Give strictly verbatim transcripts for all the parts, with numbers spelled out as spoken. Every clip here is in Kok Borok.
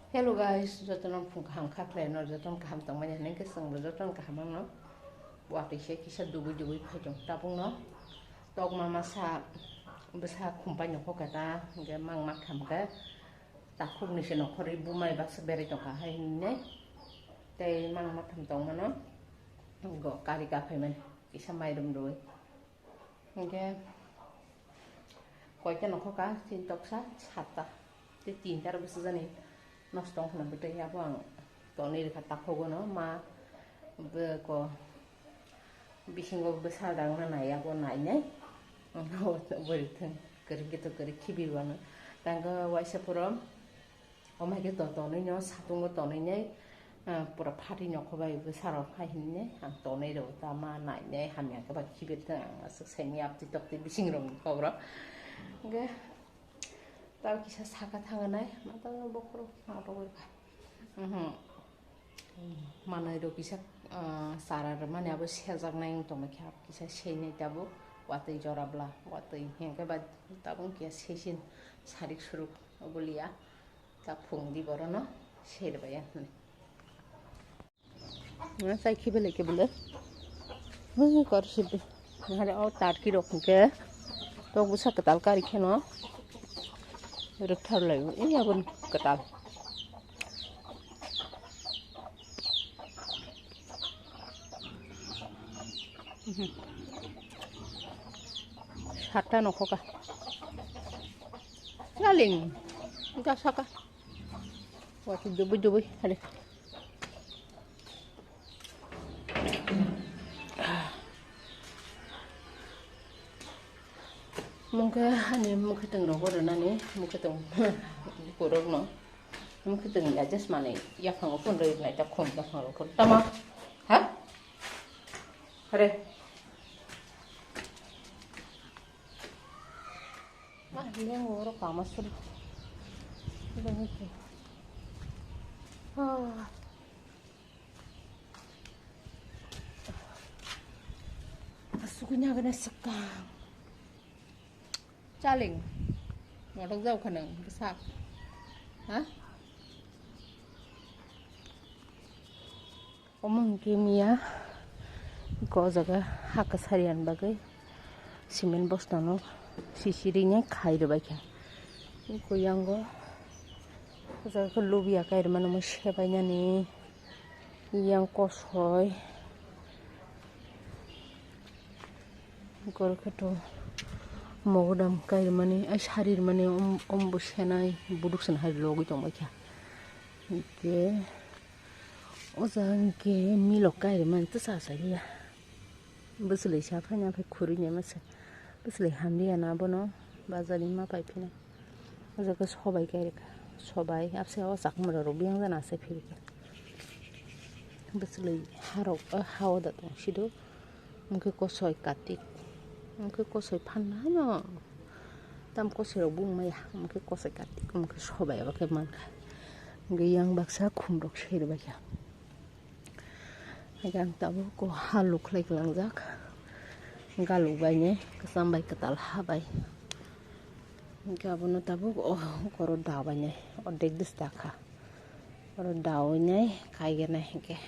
Hello guys, jotono phung kaham kha khlai no, jotono kaham tongmani hinwi khe chwng bo jotono kaham wngno. Watwi se kisa dubui dubui phai tong tabuk no. Tok mama sa bwsa khumpai no kho kata, hwnkhe mang ma tham khe takhuk ni se nokhorwi bumai baksa berai tong kha hai hinwi. Tei mang ma tham tong mano. Go kari ka phai mani kisa mairum rwi. Hingke koita nokho ka, tin toksa, satta. Tei tinta rok bwsajani nosto wngkha na bwtwi, abo ang tonwi rwkha takhugono, ma bwko bisingo bwsa dangna nai, abo nainai. Bwrwi thwng kwrwngkhe to kwrwi khibiwano. Tangkhe waisa phoro. Omo hai khe to tonwi no satungo tonwi nai, ah, pura phatwi nokho bai bwsarok hai hinwi ang tonwi rw ta ma nainai hamya khe ba khibiar thang ang aswk saimanya aptwi toktwi bising rok ni kok rok. Hwnkhe tao kisa saka thang nai ma tang bokhorok moto bai kha. Mhm. Manwi rok kisa, ah, chara rwmani abo sejaknai wng tongmani khe kisa seinai tabuk watwi jora bwla watwi hwnkhe ba tabuk khe seisin sarik suruk obo liya. Ta phung di borok no serbai ya hinwi. Chai khibi lai khe bole. Hui kor sibi. Hare o tarki rok hwnkhe tok bwsa kwtal kari kheno rwkthar lai o. Ei aboni kwtal. Satta nokho ka. Yaling. Ga saka. Wati dubui dubui. Hare. Mungkhe ani mukhe tong rogo rwnani mukhe tong borok no mukhe tong ya just mani yaphang phone rwi nai ta khum yaphang rok tama ha hare. Ah, lengo oro kama suri. Iba niki. Ah. Asukunya gana sekang. Chaling. Ngodok jau khanang besak. Ha? Omo hwnkhe miya o jaga ha kwsari ani bagwi cement bostano sisi rinai khai rwbaikha. Tei koi yango o jaga khe lubiya kai rwmani omo sebainani yang kosoi korokhe to mogodam kai rwmani ai sari rwmani om- ombo senai buduk sena hai logwi tongbaikha. Hwnkhe o jaga hwnkhe milok kai rwmani tei cha cha liya. Bwchwlwi sa phaina phai khurui naima se. Bwchwlwi hamliya na bono bazar ni ma pai phina. O jaga sobai kai rwkha. Sobai abse o chakmara rok biyang jana asai phirikha. Bwchwlwi harok o hao da tong sido. Hwnkhe kosoi katik. Hwnkhe kosoi phanna no. Tam kosoi rok bung maya. Hwnkhe kosoi katik. Hwnkhe sobai abo khe mankha. Hwnkhe yang baksa khum rok serbaikha. Hwnkhe ang tabuk o ha lukhlai kwlangjak. Galuk bai ni kwcham bai kwtal ha bai. Hwnkhe abono tabuk o koro da bai ni ordek bwsta kha. Oro dawi nai kaigenai hwnkhe.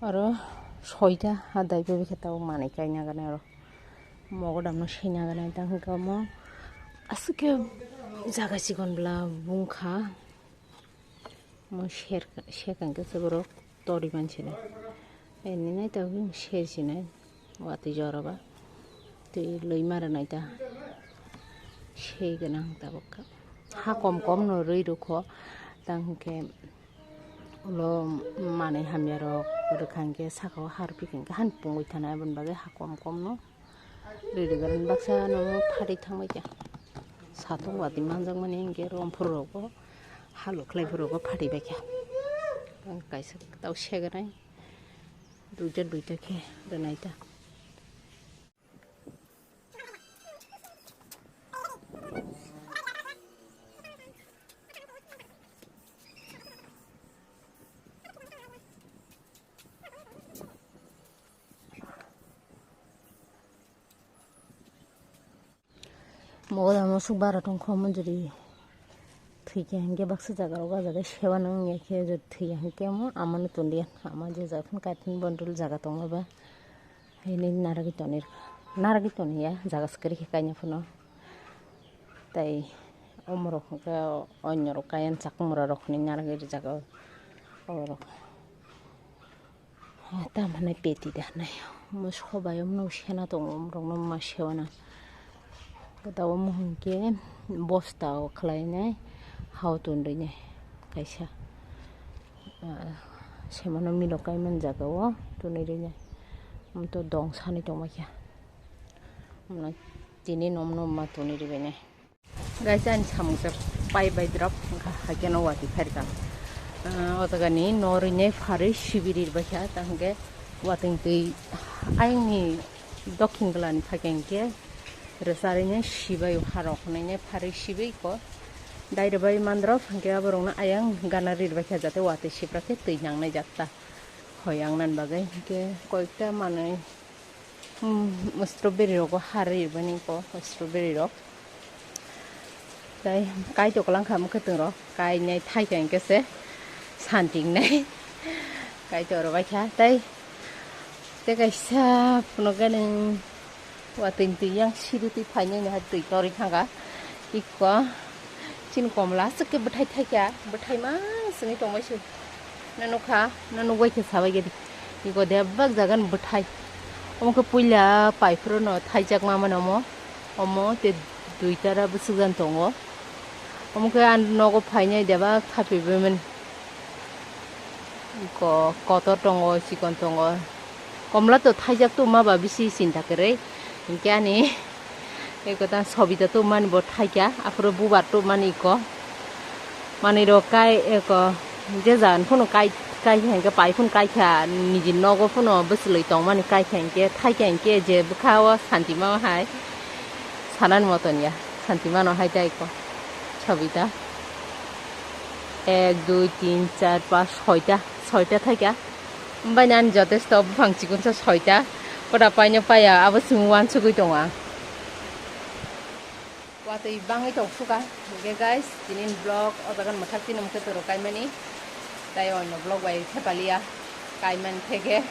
Oro soita ha daibo bikhe tabuk manwi kaina gana oro. Mogodamno sina gana tang hwnkhe omo aswk khe jaga chikon bwla bungkha. Mo ser, ser kangkhe se borok tori mansinai. Eni nai tabuk ser sinai watwi jora ba. Twi lwi mara nai ta. Sei gwnang tabuk kha. Ha kom kom no rwi rwkho. Tang hwnkhe ulo manwi hamya rok rwkha hwnkhe saka o ha rwphi kha hwnkhe han pungwi thanai aboni bagwi ha kom kom no. Riri gwnang baksa no phatwi thangbai kha. Satung watwi manjakmani hinkhe romphur rogo, halo khlai phuru rogo phatwi bai kha. Ang kaisa tau seganai, duita duita khe rwnai ta. Mogoda musuk bara tongkho manjari. Thwikhe hinkhe baksa jaga rok ah jaga sewa nang ya khe jodi thwiya hinkhe omo amano tongdi ama je jaga phano kaithini bondol jaga tongma ba. Haini naragwi tonwi rwkha. Naragwi toniya jaga swkari khe kaina phano. Tai omorok hwnkhe onyorok kaiyan chakmura rok hinwi naragwi rijak o. Orok. Tamhanai peti da hinai. Moso bai omno sena tongo omorokno ma sewana. Tabuk omo hinkhe bosta o khwlainai hao tonrinai kaisa. Ah, semano milo kaimani jaga o tonwi rinai. Omo to dong sanwi tongbaikha. Omo tini nom nom ma tonwi ribainai. Guys, ani samung se pai bai drop wngkha, haikhe no watwi phairwkha. Ah, o jagani no rinai pharwi sibi rirbaikha, tang hwnkhe watwng twi ayangni dokhin glani phaikha hinkhe rwcharwi nai sibai o harok hinwi nai pharwi sibai ko. Daira bai mandrop hwnkhe aborokno ayang gana rirbaikha jate watwi sibra khe twi nangnai jatta. Hoi ang nan bagwi hinkhe koikta manwi, hmm, strawberry rogo har ri bani ko strawberry rok. Tai kai to kwlang kha mwkhwtwng rok, kai nai thai kha hinkhe se santi wngnai. Kai to rw bai kha tai. Tei kaisa phunukgani watwi twi yang siri twi phainai hai twi torwi thangkha. Iko chini komla aswk khe bwthai thaikha, bwthai ma simi tongmai se. No nukha, no nukbai khe sabai gedi. Iko de bak jagan bwthai. Omo khe puila pai phuru no thaijak ma mano omo. Omo te duitara bwswk jan tongo. Omo khe ang nogo phainai deba khapibaimani. Ko-, kotor tongo, chikon tongo. Komla to thaijak tongma ba bisi chinta kwrwi. Hinkhe ani eko ta sobita tongmani bo thaikha, aphuru bubar tongmani eko. Manwi rok kai eko je jan phunu kai, kai hinkhe pai phunu kaikha, niji nogo phunu bwchwlwi tongmani kaikha hinkhe, thaikha hinkhe je bwkha o santi ma hai sanani moton ya, santi mano hai ta eko sobita. Ek, dui, tin, char, panch, soita, soita thaikha. Umbaino ani jotesto buphang chikonsa soita. Pota paino paya, abo chwng uansugwi tongo ang. Watwi bangwi tong sukha. Hinkhe guys, tinin vlog o jaga mwthak tini mwkhe toro kaimani. Tai onno vlog bai thepaliya. Kaimani theke.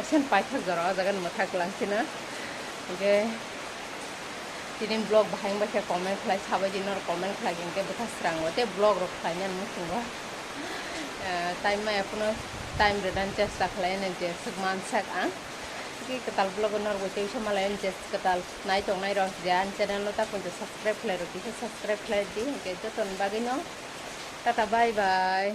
Osen paithak jora o jaga mwthak langchina. Hinkhe tinin vlog bahai wngbai khe comment khlai sabai di, norok comment khlai di, hinkhe bwkha srango tei vlog rok khlainani muchungo. Eh, time maya phano time rwna chesta khlai nai je swk mansak ang. Tei kwtal vlog o norok bai tei uaisa malai je kwtal nai tong nai rok je ani channel no ta poito subscribe khlai rw kisa subscribe khlai di, hinkhe joto ni bagwi no tata bye bye.